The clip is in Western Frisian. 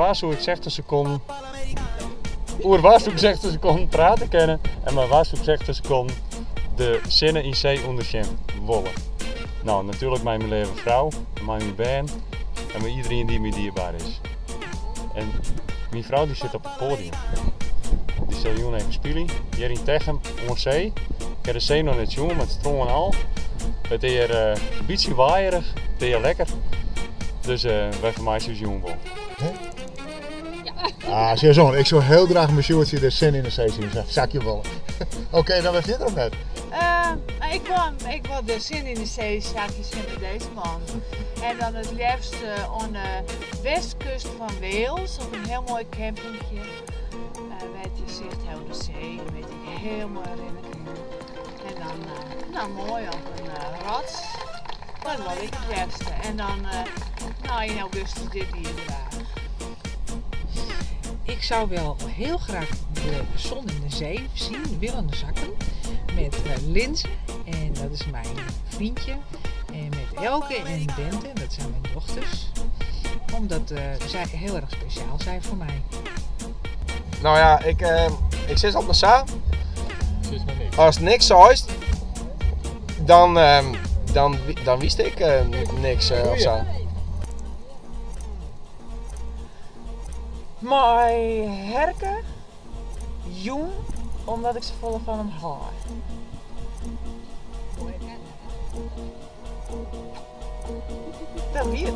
wa soe ik 60 sekonden Oer wa soe ik 60 sekonden prate kinne en mei wa soe ik 60 sekonden de sinne yn see ûndersjen wolle? No, natuerlik mei myn leave frou, mei myn bern en mei iderien dy't my dierber is. En myn frou dy sit op it poadium. Dy sil jûn even spylje, hjir yn Techum oan see. Ik ha de see noch net sjoen, mar it strân al. It is hjir in bytsje waaierich, it is hjir lekker. Dus wy fermeitsje ús jûn wol. Ah, serieus, ik soe hiel graach mei Sjoerdtsje de sinne yn de see sjen, sakje wolle. Oké, dan wer fierder of net? Uh, ik, wol, ik wol de sinne yn de see sakje sjen mei dizze man. En dan it leafst uh, oan de westkust fan Wales, op in hiel moai campingje. Uh, wêr't je sicht ha op de see, wêr't je hiel moai rinne kinne. En dan, uh, nou, moai op in uh, rots. Dat wol ik it leafste. En dan, uh, nou, yn augustus dit jier graach. Ik zou wel heel graag de zon in de zee zien, willen zakken. Met uh, Linze, en dat is mijn vriendje. En met Elke en Bente, dat zijn mijn dochters. Omdat uh, zij heel erg speciaal zijn voor mij. Nou ja, ik, uh, ik sis altyd mar sa. Ast niks seist, dan, uh, dan, dan wist ik uh, niks uh, of sa. Mei Herke jûn, omdat ik safolle fan him hâld. Dat wie it.